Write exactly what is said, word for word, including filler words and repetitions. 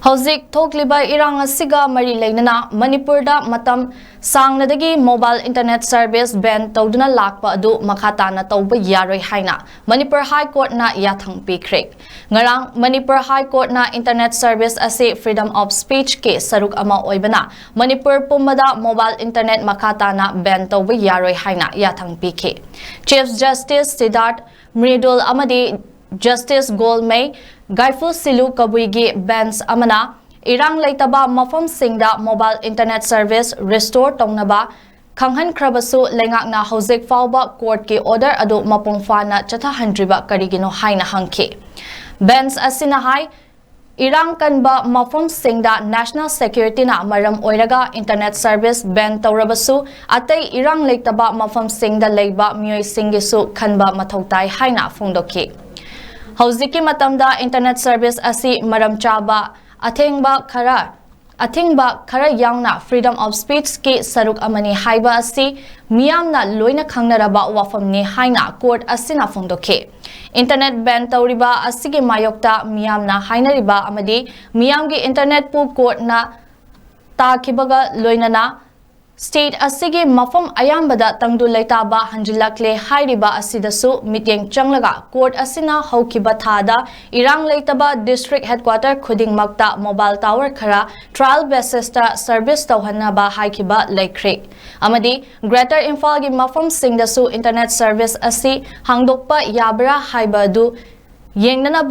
ꯍꯧꯖꯤꯛ ꯊꯣꯛꯂꯤꯕ ꯏꯔꯥꯡ ꯑꯁꯤꯒ ꯃꯔꯤ ꯂꯩꯅꯅ ꯃꯅꯤꯄꯨꯔꯗ ꯃꯇꯝ ꯁꯥꯡꯅꯗꯒꯤ mobile internet service ban ꯇꯧꯗꯨꯅ ꯂꯥꯛꯄ ꯑꯗꯨ ꯃꯈꯥ ꯇꯥꯅ ꯇꯧꯕ ꯌꯥꯔꯣꯏ ꯍꯥꯏꯅ ꯃꯅꯤꯄꯨꯔ High Courtꯅ ꯌꯥꯊꯪ ꯄꯤꯈ꯭ꯔꯦ꯫ ꯉꯔꯥꯡ ꯃꯅꯤꯄꯨꯔ High Courtꯅ internet service ꯑꯁꯤ freedom of speechꯀꯤ ꯁꯔꯨꯛ ꯑꯃ ꯑꯣꯏꯕꯅ ꯃꯅꯤꯄꯨꯔ ꯄꯨꯝꯕꯗ mobile internet ꯃꯈꯥ ꯇꯥꯅ ban ꯇꯧꯕ ꯌꯥꯔꯣꯏ ꯍꯥꯏꯅ ꯌꯥꯊꯪ ꯄꯤꯈꯤ꯫ Chief Justice Siddharth Mridul ꯑꯃꯗꯤ Justice ꯒꯣꯜꯃꯩ ꯒꯥꯏꯐꯨ ꯁꯤꯂꯨ ꯀꯕꯨꯏꯒꯤ bench ꯑꯃꯅ ꯏꯔꯥꯡ ꯂꯩꯇꯕ ꯃꯐꯝꯁꯤꯡꯗ mobile internet service restore ꯇꯧꯅꯕ ꯈꯪꯍꯟꯈ꯭ꯔꯕꯁꯨ, ꯂꯩꯉꯥꯛꯅ ꯍꯧꯖꯤꯛ ꯐꯥꯎꯕ courtꯀꯤ order ꯑꯗꯨ ꯃꯄꯨꯡ ꯐꯥꯅ ꯆꯠꯊꯍꯟꯗ꯭ꯔꯤꯕ ꯀꯔꯤꯒꯤꯅꯣ ꯍꯥꯏꯅ ꯍꯪꯈꯤ꯫ Bench ꯑꯁꯤꯅ ꯍꯥꯏ, ꯏꯔꯥꯡ ꯀꯟꯕ ꯃꯐꯝꯁꯤꯡꯗ national securityꯅ ꯃꯔꯝ ꯑꯣꯏꯔꯒ internet service ban ꯇꯧꯔꯕꯁꯨ, ꯑꯇꯩ ꯏꯔꯥꯡ ꯂꯩꯇꯕ ꯃꯐꯝꯁꯤꯡꯗ ꯂꯩꯕ ꯃꯤꯑꯣꯏꯁꯤꯡꯒꯤꯁꯨ ꯈꯟꯕ ꯃꯊꯧ ꯇꯥꯏ ꯍꯥꯏꯅ ꯐꯣꯡꯗꯣꯛꯈꯤ꯫ ꯍꯧꯖꯤꯛꯀꯤ ꯃꯇꯝꯗ internet service ꯑꯁꯤ ꯃꯔꯝ ꯆꯥꯕ ꯑꯊꯦꯡꯕ ꯈꯔ, ꯑꯊꯤꯡꯕ ꯈꯔ ꯌꯥꯎꯅ freedom of speechꯀꯤ ꯁꯔꯨꯛ ꯑꯃꯅꯤ ꯍꯥꯏꯕ ꯑꯁꯤ ꯃꯤꯌꯥꯝꯅ ꯂꯣꯏꯅ ꯈꯪꯅꯔꯕ ꯋꯥꯐꯝꯅꯤ ꯍꯥꯏꯅ court ꯑꯁꯤꯅ ꯐꯣꯡꯗꯣꯛꯈꯤ꯫ Internet ban ꯇꯧꯔꯤꯕ ꯑꯁꯤꯒꯤ ꯃꯥꯌꯣꯛꯇ ꯃꯤꯌꯥꯝꯅ ꯍꯥꯏꯅꯔꯤꯕ ꯑꯃꯗꯤ ꯃꯤꯌꯥꯝꯒꯤ internetꯄꯨ courtꯅ ꯇꯥꯈꯤꯕꯒ ꯂꯣꯏꯅꯅ state ꯑꯁꯤꯒꯤ ꯃꯐꯝ ꯑꯌꯥꯝꯕꯗ ꯇꯪꯗꯨ ꯂꯩꯇꯥꯕ ꯍꯟꯖꯤꯜꯂꯛꯂꯦ ꯍꯥꯏꯔꯤꯕ ꯑꯁꯤꯗꯁꯨ ꯃꯤꯠꯌꯦꯡ ꯆꯪꯂꯒ, court ꯑꯁꯤꯅ ꯍꯧꯈꯤꯕ ꯊꯥꯗ ꯏꯔꯥꯡ ꯂꯩꯇꯕ district headquarter ꯈꯨꯗꯤꯡꯃꯛꯇ mobile tower ꯈꯔ trial basisꯇ service ꯇꯧꯍꯟꯅꯕ ꯍꯥꯏꯈꯤꯕ ꯂꯩꯈ꯭ꯔꯦ꯫ ꯑꯃꯗꯤ Greater ꯏꯝꯐꯥꯜꯒꯤ ꯃꯐꯝꯁꯤꯡꯗꯁꯨ internet service ꯑꯁꯤ ꯍꯥꯡꯗꯣꯛꯄ ꯌꯥꯕ꯭ꯔꯥ ꯍꯥꯏꯕ ꯑꯗꯨ ꯌꯦꯡꯅꯅꯕ